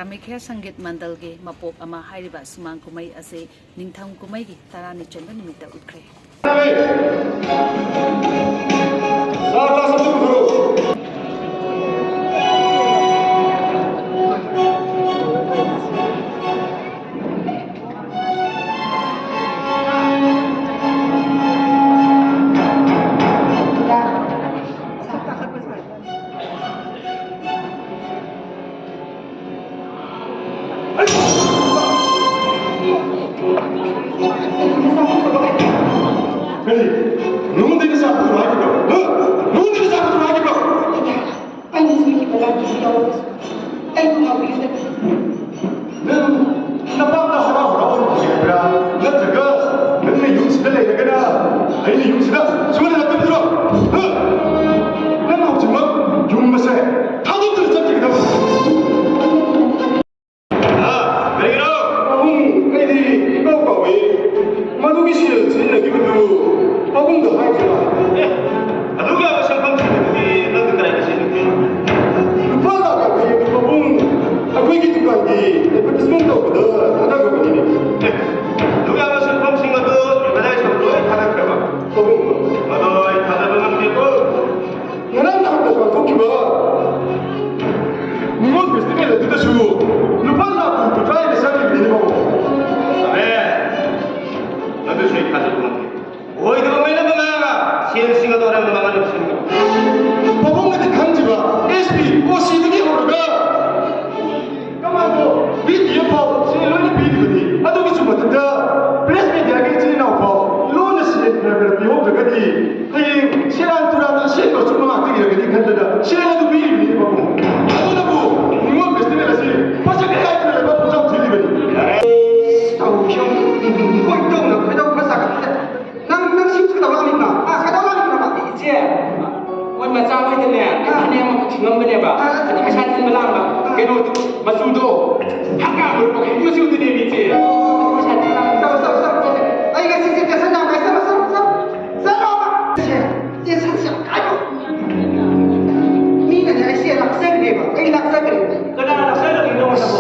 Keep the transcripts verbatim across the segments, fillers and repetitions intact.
ꯀꯥꯃꯦꯈ꯭ꯌꯥ ꯁꯪꯒꯤꯠ ꯃꯟꯗꯜꯒꯤ ꯃꯄꯣꯛ ꯑꯃ ꯍꯥꯏꯔꯤꯕ ꯁꯨꯃꯥꯡ ꯀꯨꯝꯍꯩ ꯑꯁꯤ ꯅꯤꯡꯊꯧ ꯀꯨꯝꯍꯩꯒꯤ ꯇꯔꯥꯅꯤ ꯆꯟꯕ ꯅꯨꯃꯤꯠꯇ ꯎꯠꯈ꯭ꯔꯦ꯫ ꯀꯔꯤ? ꯅꯉꯣꯟꯗ ꯑꯩꯅ ꯆꯥ ꯄꯨꯊꯣꯔꯛꯑꯣ ꯍꯥꯏꯈꯤꯕ꯭ꯔꯣ? ꯍꯥ? ꯅꯉꯣꯟꯗ ꯑꯩꯅ ꯆꯥ ꯄꯨꯊꯣꯔꯛꯑꯣ ꯍꯥꯏꯈꯤꯕ꯭ꯔꯣ? ꯑꯩꯅ ꯁꯣꯏꯈꯤꯕ ꯂꯥꯟꯈꯤꯕ ꯌꯥꯎꯔꯒꯁꯨ ꯑꯩꯕꯨ ꯉꯥꯛꯄꯤꯌꯨ꯫ ꯅꯪ ꯅꯄꯥꯝꯗ ꯍꯔꯥꯎ ꯍꯔꯥꯎ ꯍꯟꯈꯤꯕ꯭ꯔꯥ? ꯅꯠꯇ꯭ꯔꯒ ꯅꯪꯅ ꯌꯨꯝꯁꯤꯗ ꯂꯩꯔꯒꯅ ꯑꯩꯅ ꯌꯨꯝꯁꯤꯗ ꯁꯨꯡꯍꯜꯂꯛꯇꯕꯗꯨꯔꯣ? ꯍꯥ? ꯅꯪ ꯍꯧꯖꯤꯛꯃꯛ ꯌꯨꯝ ꯑꯁꯦ ꯊꯥꯗꯣꯛꯇꯨꯅ ꯆꯠꯈꯤꯒꯗꯕ꯫ ꯍꯥ? ꯀꯔꯤꯒꯤꯅꯣ? ꯄꯥꯕꯨꯡ, ꯑꯩꯗꯤ ꯏꯀꯥꯎ ꯀꯥꯎꯏ꯫ ꯃꯗꯨꯒꯤ ꯁꯦꯜ ꯁꯤꯖꯤꯟꯅꯈꯤꯕꯗꯨ ꯄꯥꯕꯨꯡꯗ ꯍꯥꯏꯈꯤꯕ꯭ꯔꯥ? ꯑꯦ, ꯑꯗꯨꯒ ꯁꯦꯟꯐꯝꯁꯤꯡ ꯑꯗꯨꯗꯤ ꯅꯪꯅ ꯀꯗꯥꯏꯗ ꯁꯤꯖꯤꯟꯅꯈꯤꯕ? ꯂꯨꯄꯥ ꯂꯥꯈ ꯌꯥꯡꯈꯩ ꯑꯗꯨ ꯄꯥꯕꯨꯡ, ꯑꯩꯈꯣꯏꯒꯤ ꯗꯨꯀꯥꯟꯒꯤ advertisement ꯇꯧꯕꯗ ꯊꯥꯗꯈ꯭ꯔꯕꯅꯤꯅꯦ꯫ ꯑꯦ, ꯑꯗꯨꯒ ꯁꯦꯟꯐꯝꯁꯤꯡ ꯑꯗꯨ ꯀꯗꯥꯏ ꯁꯣꯝ ꯂꯣꯏ ꯊꯥꯗꯈ꯭ꯔꯕ? ꯄꯥꯕꯨꯡ꯫ ꯃꯗꯨ ꯑꯩ ꯊꯥꯖꯕ ꯉꯝꯗꯦꯀꯣ꯫ ꯉꯔꯥꯡ ꯅꯍꯥꯟꯗ ꯄꯥꯡꯊꯣꯛꯈꯤꯕ ꯅꯤꯉꯣꯜ festival ꯑꯗꯨꯗꯁꯨ ꯂꯨꯄꯥ ꯂꯥꯈ ꯀꯨꯟ ꯀꯨꯟꯊ꯭ꯔꯥ ꯍꯦꯟꯅ ꯆꯪꯈꯤꯕꯅꯤꯅꯦ ꯄꯥꯕꯨꯡ꯫ ꯑꯦ, ꯑꯗꯨꯁꯨ ꯑꯩ ꯊꯥꯖꯕ ꯉꯝꯗꯦ꯫ ꯑꯣꯏꯗꯕ ꯃꯩꯅꯕ ꯉꯥꯡꯉꯒ ꯁꯦꯜꯁꯤꯡ ꯑꯗꯨ ꯑꯔꯦꯝꯕꯗ ꯃꯥꯡꯍꯟꯕꯁꯤꯡ꯫ ꯄꯥꯕꯨꯡꯅꯗꯤ ꯈꯪꯗ꯭ꯔꯤꯕ, S P, O C ꯗꯒꯤ ꯍꯧꯔꯒ commando, B T F ꯐꯥꯎ ꯁꯦꯜ ꯂꯣꯏꯅ ꯄꯤꯔꯤꯕꯅꯤ꯫ ꯑꯗꯨꯒꯤꯁꯨ ꯃꯊꯛꯇ press media ꯒꯤ ꯏꯆꯤꯜ ꯏꯅꯥꯎ ꯐꯥꯎ ꯂꯣꯟꯅ ꯁꯦꯜ ꯈꯔ ꯈꯔ ꯄꯤꯍꯧꯗ꯭ꯔꯒꯗꯤ ꯍꯌꯦꯡ ꯁꯦꯔꯥꯟ ꯇꯨꯔꯥꯟ ꯑꯁꯦꯡꯕ ꯑꯆꯨꯝꯕ ꯉꯥꯛꯇ ꯏꯔꯒꯅꯤ ꯈꯟꯗꯅ ꯁꯦꯜ ꯑꯗꯨ ꯄꯤꯔꯤꯕꯅꯤ ꯄꯥꯕꯨꯡ꯫ ꯑꯗꯨꯅꯕꯨ ꯅꯤꯉꯣꯜ festival ꯑꯁꯤ ꯐꯖꯈ꯭ꯔꯦ ꯍꯥꯏꯗꯨꯅ ꯂꯩꯕꯥꯛ ꯄꯨꯡꯁꯥꯎ ꯊꯤꯜꯂꯤꯕꯅꯤ꯫ ꯇꯧꯈꯤꯕ ꯈꯣꯏꯗꯧꯅ ꯈꯣꯏꯗꯧ ꯈꯔ ꯁꯥꯒꯠꯂꯦ꯫ ꯅꯪ, ꯅꯪ ꯁꯤ ꯀꯩꯗꯧ ꯂꯥꯛꯂꯤꯕꯅꯣ? ꯑꯥ, ꯀꯩꯗꯧ ꯂꯥꯛꯂꯤꯕꯅꯣꯕ? ꯏꯆꯦ, ꯃꯣꯏ ꯃꯆꯥ ꯍꯣꯏꯗꯅꯦ, ꯑꯥ, ꯐꯅꯦꯛ ꯑꯃꯈꯛ ꯁꯤꯡꯉꯝꯕꯅꯦꯕ꯫ ꯑꯥ, ꯑꯗꯨ ꯄꯩꯁꯥ ꯊꯤꯟꯕ ꯂꯥꯛꯑꯝꯕ꯫ ꯑꯥ꯫ ꯀꯩꯅꯣꯗꯨ, ꯍꯪꯒꯥꯝ ꯂꯣꯛꯄꯒꯤ ꯃꯆꯨꯗꯨꯅꯦꯕ, ꯏꯆꯦ꯫ ꯑꯣ, ꯄꯩꯁꯥ ꯊꯤꯟꯕ ꯂꯥꯛꯑꯝꯕ꯫ ꯆꯠꯂꯣ, ꯆꯠꯂꯣ, ꯆꯠꯂꯣ, ꯆꯠꯂꯣ꯫ ꯑꯩ ꯉꯁꯤꯁꯦ tension ꯌꯥꯝ ꯀꯥꯏ꯫ ꯆꯠꯂꯣ, ꯆꯠꯂꯣ, ꯆꯠꯂꯣ꯫ ꯆꯠꯂꯣꯕ꯫ ꯏꯆꯦ, tension ꯁꯦ ꯌꯥꯝ ꯀꯥꯏꯕ꯫ ꯃꯤꯅꯅꯦ ꯑꯩꯁꯦ ꯂꯥꯛꯆꯈ꯭ꯔꯦꯕ꯫ ꯑꯩ ꯂꯥꯛꯆꯈ꯭ꯔꯦ꯫ ꯀꯅꯥꯅ ꯂꯥꯛꯆꯈ꯭ꯔꯒꯦ ꯅꯉꯣꯟꯗꯕꯨ?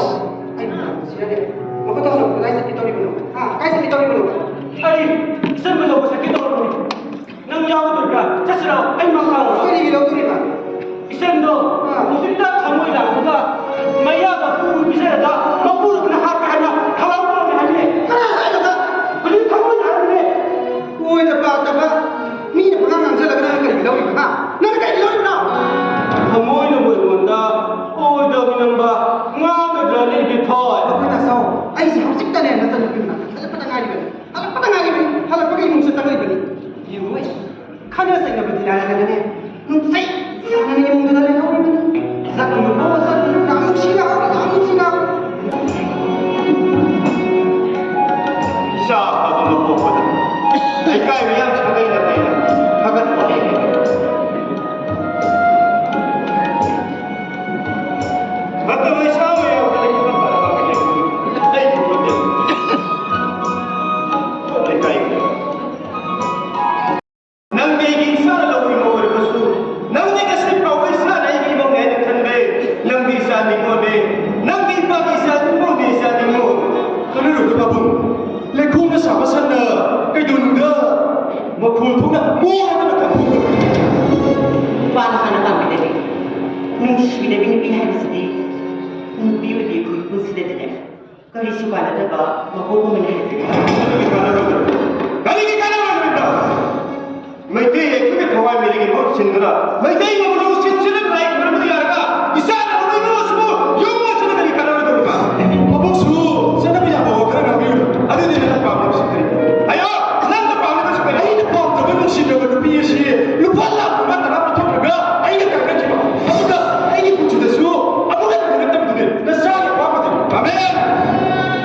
ꯑꯩ ꯃꯈꯥ ꯀꯔꯤꯒꯤ ꯂꯧꯗꯣꯔꯤꯕ? ꯏꯆꯟꯗꯣ ꯑꯥ꯫ ꯍꯧꯖꯤꯛꯇ ꯊꯃꯣꯏ ꯂꯥꯡꯕꯒ ꯃꯌꯥꯗ ꯄꯨꯔ ꯄꯤꯖꯔꯒ ꯃꯄꯨꯗꯨꯅ ꯍꯥꯠꯀꯦ ꯍꯥꯏꯅ ꯊꯧꯔꯥꯡ ꯇꯧꯔꯝꯃꯦ ꯍꯥꯏꯕꯅꯦ꯫ ꯀꯅꯥꯅ ꯍꯥꯏꯅꯣꯗ? ꯍꯧꯖꯤꯛ ꯊꯃꯣꯏ ꯂꯥꯡꯕꯅꯦ꯫ ꯑꯣꯏꯗ ꯄꯥꯗꯕ ꯃꯤꯅ ꯄꯉꯥꯡ ꯉꯥꯡꯁꯤꯜꯂꯒ ꯅꯪꯅ ꯀꯔꯤꯒꯤ ꯂꯧꯔꯤꯕ, ꯍꯥ? ꯅꯪꯅ ꯀꯔꯤꯒꯤ ꯂꯧꯔꯤꯕꯅꯣ? ꯊꯃꯣꯏꯅꯕꯨ ꯑꯩꯉꯣꯟꯗ ꯑꯣꯏꯗꯕ ꯅꯝꯕ ꯉꯥꯡꯒꯗ꯭ꯔꯅꯦ ꯏꯕꯦꯊꯣꯏ? ꯑꯩꯈꯣꯏ ꯇꯥꯆꯧ, ꯑꯩꯁꯦ ꯍꯧꯖꯤꯛꯇꯅꯦ ꯅꯆꯟꯅꯨꯄꯤꯅ ꯍꯜꯂꯛꯄꯗ ꯉꯥꯏꯔꯤꯕꯅꯤ꯫ ꯍꯜꯂꯛꯄꯗ ꯉꯥꯏꯔꯤꯕꯅꯤ꯫ ꯍꯜꯂꯛꯄꯒꯤ ꯏꯃꯨꯡꯁꯦ ꯆꯪꯉꯛꯏꯕꯅꯤ꯫ ꯌꯦꯡꯉꯨ, ꯈꯠꯅ ꯆꯩꯅꯕꯗꯤ ꯂꯥꯏꯔꯗꯅꯅꯦ, ꯅꯨꯡꯁꯤ ꯆꯥꯟꯅꯅ ꯏꯃꯨꯡꯗꯨꯗ ꯂꯩꯍꯧꯔꯤꯕꯅꯤ꯫ ꯆꯠꯂꯨꯅꯨꯀꯣ, ꯆꯠꯂꯨꯅꯨ꯫ ꯌꯥꯝ ꯅꯨꯡꯁꯤꯅ ꯍꯧꯔꯤ, ꯌꯥꯝ ꯅꯨꯡꯁꯤꯅ ꯍꯧꯔꯤ꯫ ꯏꯆꯥ ꯑꯐꯕ ꯑꯃ ꯄꯣꯛꯄꯗ ꯂꯩꯀꯥꯏ ꯃꯤꯌꯥꯝ ꯁꯥꯒꯩ ꯅꯥꯇꯩꯅ ꯊꯥꯒꯠꯄ ꯍꯩꯔꯦ꯫ ꯃꯇꯝ ꯏꯁꯥ ꯃꯌꯥꯝꯗ ꯂꯩꯕ ꯐꯔꯕ ꯍꯥꯏꯕꯗꯨ ꯑꯩ ꯈꯪꯕ ꯂꯩꯀꯥꯏꯒꯤ ꯅꯪꯗꯤ ꯑꯩꯒꯤ ꯏꯆꯥꯅ ꯂꯧꯔꯤꯕ ꯑꯣꯏꯔꯕꯁꯨ, ꯅꯪꯗꯤ ꯉꯁꯤ ꯐꯥꯎꯕ ꯏꯆꯥꯅ ꯑꯩꯒꯤ ꯏꯃꯧꯅꯦ ꯍꯥꯏꯅ ꯈꯟꯗꯦ꯫ ꯅꯪꯗꯤ ꯏꯆꯥ ꯅꯤꯡꯉꯣꯜꯅꯦ, ꯅꯪꯗꯤ ꯏꯄꯥꯒꯤ ꯏꯆꯥ ꯅꯤꯡꯉꯣꯜꯅꯦ, ꯏꯆꯥ ꯅꯤꯡꯉꯣꯜ꯫ ꯈꯜꯂꯨꯔꯒ ꯄꯥꯕꯨꯡ, ꯂꯩꯈꯣꯝꯅ ꯁꯥꯕ ꯁꯟꯅ ꯀꯩꯗꯧꯅꯨꯡꯗ ꯃꯈꯣꯜ ꯊꯣꯛꯅ ꯃꯣ ꯍꯥꯏꯗꯅ ꯈꯪꯍꯧꯗꯕ꯫ ꯅꯨꯄꯥꯅ ꯍꯥꯟꯅ ꯄꯥꯝꯒꯗꯕꯤ, ꯅꯨꯡꯁꯤꯒꯗꯕꯤ ꯅꯨꯄꯤ ꯍꯥꯏꯕꯁꯤꯗꯤ ꯅꯨꯄꯤ ꯑꯣꯏꯕꯤ ꯑꯩꯈꯣꯏꯒꯤ ꯄꯨꯟꯁꯤꯗꯗꯤꯅꯦ, ꯀꯔꯤꯁꯨ ꯀꯥꯟꯅꯗꯕ ꯃꯄꯣꯛ ꯑꯃꯅꯤ ꯍꯥꯏꯖꯔꯤ꯫ ꯀꯔꯤꯒꯤ ꯀꯥꯟꯅꯔꯣꯏꯗꯕ? ꯃꯩꯇꯩ ꯂꯩꯈꯨꯒꯤ ꯊꯋꯥꯏ ꯃꯤꯔꯤꯒꯤ ꯃꯍꯨꯠ ꯁꯤꯟꯗꯨꯅ ꯃꯩꯇꯩ ꯃꯃꯧ ꯁꯤꯟꯁꯤꯅ ꯂꯥꯏ ꯈꯨꯔꯨꯝꯕꯗꯤ ꯌꯥꯔꯒ ꯏꯆꯥꯅ ꯂꯣꯏꯅꯃꯛꯁꯤꯕꯨ ꯌꯨꯝ ꯑꯁꯤꯗ ꯀꯔꯤ ꯀꯥꯟꯅꯔꯣꯏꯗꯕ? ꯃꯕꯨꯛꯁꯨ ꯆꯠꯅꯕ ꯌꯥꯕ ꯋꯥꯈꯜ ꯉꯥꯡꯕꯤꯌꯨ꯫ ꯑꯗꯨꯗꯤ ꯅꯪꯅ ꯄꯥꯝꯂꯤꯕꯁꯤ ꯀꯔꯤ? ꯍꯥꯏꯌꯣ, ꯅꯪꯅ ꯄꯥꯝꯂꯤꯕꯁꯤ ꯀꯔꯤ? ꯑꯩꯅ ꯄꯥꯝꯖꯕ ꯅꯨꯡꯁꯤꯖꯕ ꯅꯨꯄꯤ ꯑꯁꯤ ꯂꯨꯄꯥ ꯂꯥꯈ ꯃꯉꯥ ꯇꯔꯥ ꯄꯤꯊꯣꯛꯂꯒ ꯑꯩꯅ ꯀꯥꯏꯅꯈꯤꯕ꯫ ꯑꯗꯨꯒ ꯑꯩꯒꯤ ꯄꯨꯟꯁꯤꯗꯁꯨ ꯑꯃꯨꯛ ꯍꯟꯅ ꯍꯜꯂꯛꯇꯕꯗꯨꯅꯤ ꯅꯆꯥꯒꯤ ꯑꯄꯥꯝꯕꯗꯨ꯫ ꯑꯃꯦꯟ!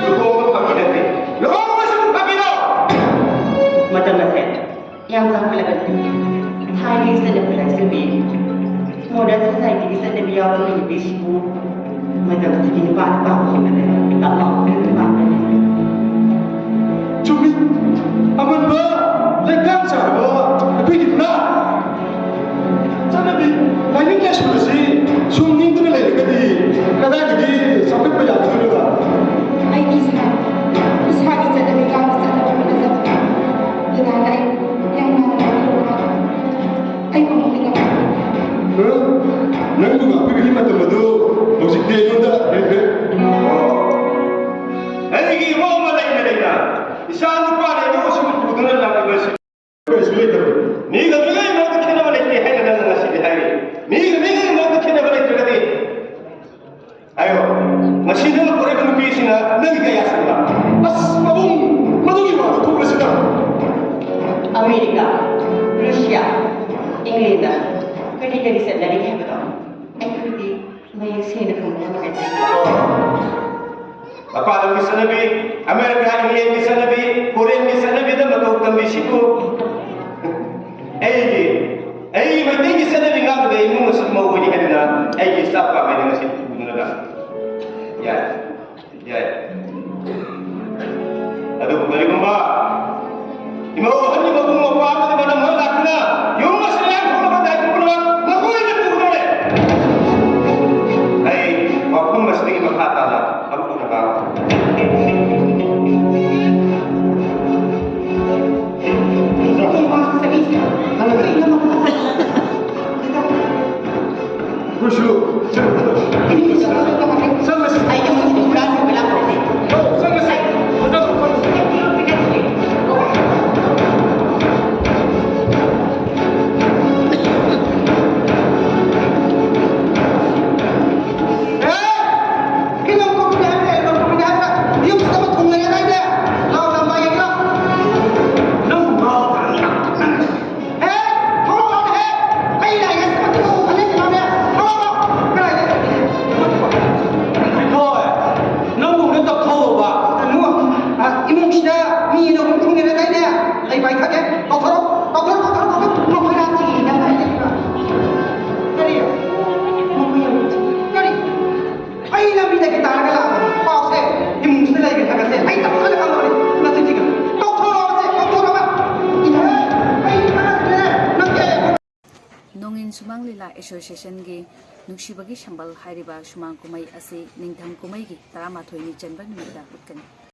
ꯂꯨꯍꯣꯡꯕ ꯐꯥꯒꯤ ꯅꯠꯇꯦ꯫ ꯂꯨꯍꯣꯡꯕꯁꯤꯕꯨ ꯐꯥꯒꯤꯔꯣ? ꯃꯇꯝ ꯑꯁꯦ ꯌꯥꯝ ꯆꯥꯎꯈꯠꯂꯕꯅꯤ꯫ ꯊꯥꯏꯅꯒꯤ ꯆꯠꯅꯕꯤ ꯂꯥꯛꯆꯕꯤ, modern society ꯒꯤ ꯆꯠꯅꯕꯤ ꯌꯥꯎꯔꯕ ꯅꯨꯄꯤꯁꯤꯕꯨ ꯃꯇꯝꯁꯤꯒꯤ ꯅꯨꯄꯥ ꯅꯨꯄꯥ ꯍꯣꯡꯅꯗꯅ ꯇꯞꯅ ꯍꯣꯡꯅꯗꯅ ꯄꯥꯝꯕꯅꯤ꯫ ꯆꯨꯝꯃꯤ꯫ ꯑꯃꯟꯕ ꯂꯩꯀꯥꯟ ꯆꯥꯔꯕ ꯑꯩꯈꯣꯏꯒꯤ ꯅꯥꯠ ꯆꯠꯅꯕꯤ ꯂꯥꯏꯅꯤꯡ ꯂꯥꯏꯁꯣꯟ ꯑꯁꯤ ꯁꯨꯝ ꯅꯤꯡꯗꯨꯅ ꯂꯩꯔꯒꯗꯤ ꯀꯗꯥꯏꯗꯒꯤ ꯆꯥꯎꯈꯠꯄ ꯌꯥꯒꯗꯧꯔꯤꯕ? ꯑꯩꯗꯤ ꯏꯁꯥ, ꯏꯁꯥꯒꯤ ꯆꯠꯅꯕꯤ ꯀꯥꯡꯒꯤ ꯆꯠꯅꯕꯤ ꯑꯃꯠꯇ ꯆꯠꯇ꯭ꯔꯤ꯫ ꯗꯗꯥꯅ ꯑꯩ ꯌꯥꯝꯅ ꯅꯨꯡꯉꯥꯏꯕ ꯅꯪꯕꯨ ꯉꯥꯛꯄꯤꯕꯒꯤ ꯃꯇꯝ ꯑꯗꯨ ꯍꯧꯖꯤꯛꯇꯤ ꯑꯩꯉꯣꯟꯗ ꯍꯦꯟꯈ꯭ꯔꯦ꯫ ꯑꯩꯒꯤ ꯏꯃꯧ ꯑꯃ ꯂꯩꯅ ꯂꯩꯅ ꯏꯆꯥ ꯅꯨꯄꯥ ꯂꯩꯕ ꯑꯁꯤꯕꯨ ꯄꯨꯗꯨꯅ ꯂꯥꯛꯂꯤꯕ ꯑꯁꯤ ꯀꯔꯤꯁꯨ ꯂꯩꯇꯕ꯫ ꯃꯤꯒ ꯃꯤꯒ ꯃꯔꯛꯇ ꯈꯦꯠꯅꯕ ꯂꯩꯇꯦ ꯍꯥꯏꯅ ꯅꯪꯅ ꯉꯁꯤꯗꯤ ꯍꯥꯏꯔꯤ꯫ ꯃꯤꯒ ꯃꯤꯒ ꯃꯔꯛꯇ ꯈꯦꯠꯅꯕ ꯂꯩꯇ꯭ꯔꯒꯗꯤ ꯍꯥꯏꯌꯣ꯫ ꯉꯁꯤ ꯅꯪꯅ ꯄꯨꯔꯛꯏꯕ ꯅꯨꯄꯤꯁꯤꯅ ꯅꯪꯒꯤ ꯀꯌꯥ ꯁꯨꯕ? ꯑꯁ, ꯄꯥꯕꯨꯡ, ꯃꯗꯨꯒꯤ ꯋꯥꯗꯨ ꯊꯣꯛꯂꯁꯤꯗ꯫ ꯑꯃꯦꯔꯤꯀꯥ, ꯔꯨꯁꯤꯌꯥ, ꯏꯪꯂꯦꯟꯗ ꯀꯔꯤ ꯀꯔꯤ ꯆꯠꯅꯔꯤ ꯍꯥꯏꯕꯗꯣ ꯑꯩꯈꯣꯏꯗꯤ ꯃꯌꯦꯛ ꯁꯦꯡꯅ ꯈꯪꯕ ꯌꯥꯝ ꯅꯨꯡꯉꯥꯏꯖꯩ꯫ ꯃꯄꯥꯟ ꯂꯝꯒꯤ ꯆꯠꯅꯕꯤ, ꯑꯃꯦꯔꯤꯀꯥ, ꯏꯪꯂꯦꯟꯒꯤ ꯆꯠꯅꯕꯤ, ꯐꯣꯔꯦꯟꯒꯤ ꯆꯠꯅꯕꯤꯗ ꯃꯇꯧ ꯇꯝꯕꯤꯁꯤꯕꯨ ꯑꯩꯒꯤ, ꯑꯩꯒꯤ ꯃꯩꯇꯩꯒꯤ ꯆꯠꯅꯕꯤ ꯉꯥꯛꯄꯗ ꯏꯃꯨꯡ ꯑꯁꯤ ꯃꯧ ꯑꯣꯏꯅꯤ ꯍꯥꯏꯗꯅ ꯑꯩꯒꯤ ꯏꯆꯥ ꯄꯥꯝꯃꯦꯅ ꯉꯁꯤ ꯄꯨꯗꯨꯅ ꯂꯥꯛ-, ꯌꯥꯏ, ꯌꯥꯏ꯫ ꯑꯗꯨꯕꯨ ꯀꯔꯤꯒꯨꯝꯕ ꯏꯃꯧ ꯑꯍꯟꯒꯤ ꯃꯕꯨꯡ ꯃꯧꯄ꯭ꯋꯥ ꯑꯃꯗꯤ ꯃꯅꯝ ꯃꯍꯥ ꯂꯥꯛꯇꯨꯅ ꯌꯨꯝ ꯑꯁꯤꯗ ꯌꯥꯝ ꯊꯣꯛꯂꯕ ꯗꯥꯏꯇ꯭ꯋ ꯄꯨꯝꯅꯃꯛ ꯃꯈꯣꯏꯅ ꯄꯨꯒꯗꯧꯔꯦ꯫ ꯑꯩ ꯋꯥꯐꯝ ꯑꯁꯤꯗꯒꯤ ꯃꯈꯥ ꯇꯥꯅ ꯑꯃꯨꯛ ꯍꯟꯅ ꯉꯥꯡꯉꯣꯏ꯫ ꯈꯨꯁꯨ꯫ ꯆꯠꯂꯁꯤ꯫ ꯆꯠꯂꯁꯤ꯫ ꯑꯦ! ꯀꯩꯅꯣ ꯀꯣꯄꯤꯅꯤ ꯍꯥꯏꯕꯅꯦ, ꯀꯩꯅꯣ ꯀꯣꯄꯤꯅꯤ ꯍꯥꯏꯕ꯫ ꯌꯨꯝꯁꯤꯗ ꯑꯃ ꯊꯨꯡꯅꯔꯦ ꯍꯥꯏꯅꯦ꯫ ꯂꯥꯎ, ꯂꯥꯎ, ꯂꯥꯎ, ꯌꯦꯡꯒꯦ ꯂꯥꯎ꯫ ꯅꯪ ꯉꯥꯎꯔꯕ? ꯑꯦ! ꯊꯣꯛꯂꯛꯑꯣꯅꯦꯍꯦ! ꯑꯩ ꯂꯥꯏꯔꯤꯛ ꯑꯁꯤ ꯃꯇꯤꯛ ꯃꯒꯨꯟ ꯈꯪꯍꯟꯒꯦ ꯂꯥꯎꯅꯦ꯫ ꯊꯣꯛꯂꯛꯑꯣ! ꯀꯗꯥꯏꯗ ꯆꯠꯈꯤꯒꯦ? ꯏꯊꯣꯏ, ꯅꯪꯕꯨ ꯑꯝꯇ ꯇꯞꯊꯧꯑꯣꯕ꯫ ꯀꯩꯅꯣ, ꯑ, ꯏꯃꯨꯡꯁꯤꯗ ꯃꯤ ꯑꯅꯧꯕ ꯑꯃ ꯊꯨꯡꯅꯔꯦ ꯍꯥꯏꯅꯦ꯫ ꯑꯩ ꯄꯥꯏꯈꯠꯀꯦ꯫ ꯀꯧꯊꯣꯔꯛꯑꯣ, ꯀꯧꯊꯣꯔꯛꯑꯣ, ꯀꯧꯊꯣꯔꯛꯑꯣ, ꯀꯧꯊꯣꯔꯛꯑꯣ꯫ ꯃꯈꯣꯏ ꯂꯥꯛꯇ꯭ꯔꯤꯉꯩꯗ ꯍꯥꯏꯔꯛꯏꯕ꯫ ꯀꯔꯤ? ꯃꯈꯣꯏ ꯌꯥꯝ ꯅꯨꯡꯁꯤ꯫ ꯀꯔꯤ? ꯑꯩ ꯂꯝꯕꯤꯗꯒꯤ ꯇꯥꯔꯒ ꯂꯥꯛꯄꯅꯤ꯫ ꯄꯥꯎꯁꯦ ꯏꯃꯨꯡꯁꯤꯗ ꯂꯩꯔꯦ ꯍꯥꯏꯕꯁꯦ ꯑꯩ ꯆꯞ ꯆꯥꯅ ꯈꯪꯕꯅꯤ꯫ ꯃꯁꯤꯁꯤꯒ ꯀꯧꯊꯣꯔꯛꯑꯣꯁꯦ, ꯀꯧꯊꯣꯔꯛꯑꯣ꯫ ꯏꯍꯦ, ꯑꯩ ꯀꯅꯥꯁꯨꯅꯦ, ꯅꯪ ꯀꯌꯥ ꯅꯣꯡꯏꯟ ꯁꯨꯃꯥꯡ ꯂꯤꯂꯥ ꯑꯦꯁꯣꯁꯤꯌꯦꯁꯟꯒꯤ ꯅꯨꯡꯁꯤꯕꯒꯤ ꯁꯝꯕꯜ ꯍꯥꯏꯔꯤꯕ ꯁꯨꯃꯥꯡ ꯀꯨꯝꯍꯩ ꯑꯁꯤ ꯅꯤꯡꯊꯝ ꯀꯨꯝꯍꯩꯒꯤ ꯇꯔꯥꯃꯥꯊꯣꯏꯅꯤ ꯆꯟꯕ ꯅꯨꯃꯤꯠꯇ ꯎꯠꯀꯅꯤ꯫